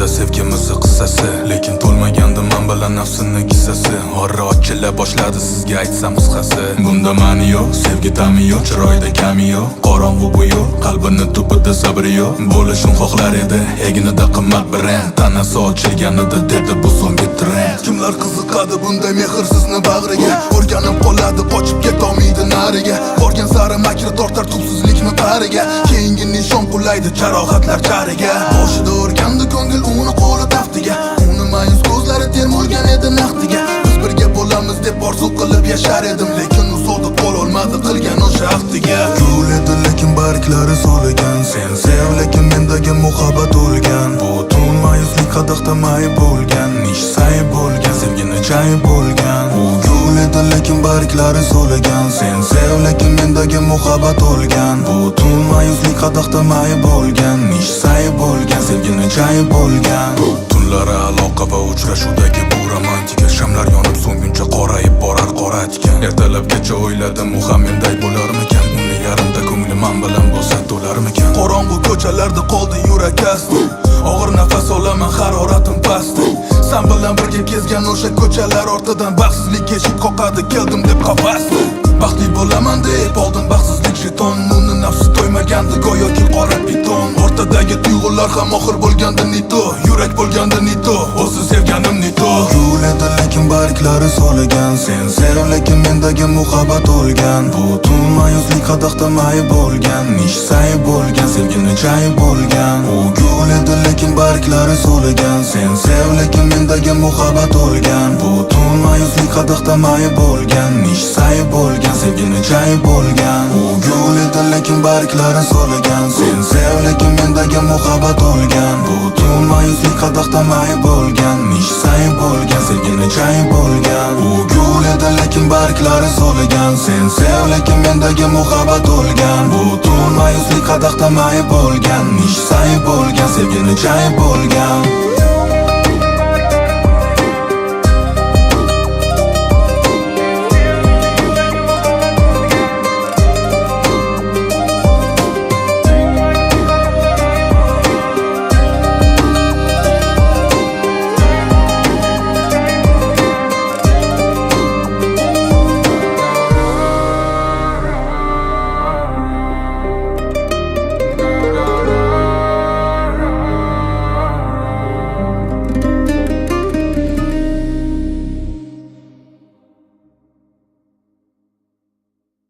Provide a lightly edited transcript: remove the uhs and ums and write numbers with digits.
Yodimda sevgimizni qissasi, lekin to'lmagandi man bilan nafsini kissasi. Orra ochila boshladi, sizga aytsam qisqasi. Bunda ma'ni yo'q, sevgi ta'mi yo'q, chiroyda kami yo'q. Qorong'u bu yo'l, qalbini tubida sabri yo'q. Bo'lishim xohlar edi egnida qimmat brend. Tanasi ochilganida dedi: "Bu so'nggi trend". Kimlar qiziqadi bunday mehrsizni bag'riga? O'rganib qoladi, qochib ketolmaydi nariga. Borgan sari makri tortar tubsizlikni qariga. Keyingi nishon qulaydi jarohatlar jariga. Boshida o'rgandi ko'ngil uni qo'li taftiga. Uni ma'yus ko'zlari termulgan edi naqdiga. Biz birga bo'lamiz deb orzu qilib yashar edim, lekin u sodiq bo'lolmadi qilgan o'sha ahdiga. Gul edi, lekin barglari so'ligan. Sen sev, lekin mendagi muhabbat o'lgan. Bu tun ma'yuslik qadahda may bo'lgan. Nish say bo'lgan, sevgini chay bo'lgan. U gul edi, lekin barglari so'ligan. Sen sev, lekin mendagi muhabbat o'lgan. Bu tun ma'yuslik qadahda may bo'lgan. Nish say bo'lgan, sevgini chay bo'lgan. Tunlari aloqa va uchrashuvdagi bu romantika. Shamlar yonib so'nguncha qorayib borar qora tikan. Ertalabgacha o'yladim, u ham menday bo'larmikan? Uni yarimta ko'ngli man bilan bo'lsa to'larmikan? Qorong'u ko'chalarda qoldi yurak asti. Og'ir nafas olaman, haroratim pasti. San bilan birga kezgan o'sha ko'chalar ortidan baxtsizlik eshik qoqadi keldim deb qafasdi. Baxtli bo'laman deb oldim baxtsizlik jeton. Uni nafsi to'ymagandi go'yoki qora piton. O'rtadagi tuyg'ular ham oxir bo'lganda не то. Yurak bo'lganda не то, o'zi sevganim не то. Gul edi, lekin barglari so'ligan. Sen sev, lekin mendagi muhabbat o'lgan. Bu tun ma'yuslik qadahda may bo'lgan. Nish say bo'lgan, sevgini chay bo'lgan. U gul edi, lekin barglari so'ligan. Sen sev, lekin mendagi muhabbat o'lgan. Bu tun ma'yuslik qadahda may bo'lgan. Nish say bo'lgan, sevgini chay bo'lgan. U gul edi, lekin barglari so'ligan. Sen sev, lekin mendagi muhabbat o'lgan. Bu tun ma'yuslik qadahda may bo'lgan. Nish say bo'lgan, sevgini chay bo'lgan. U gul edi, lekin barglari so'ligan. Sen sev, lekin mendagi muhabbat o'lgan. Bu tun ma'yuslik qadahda may bo'lgan. Nish say bo'lgan, sevgini chay bo'lgan.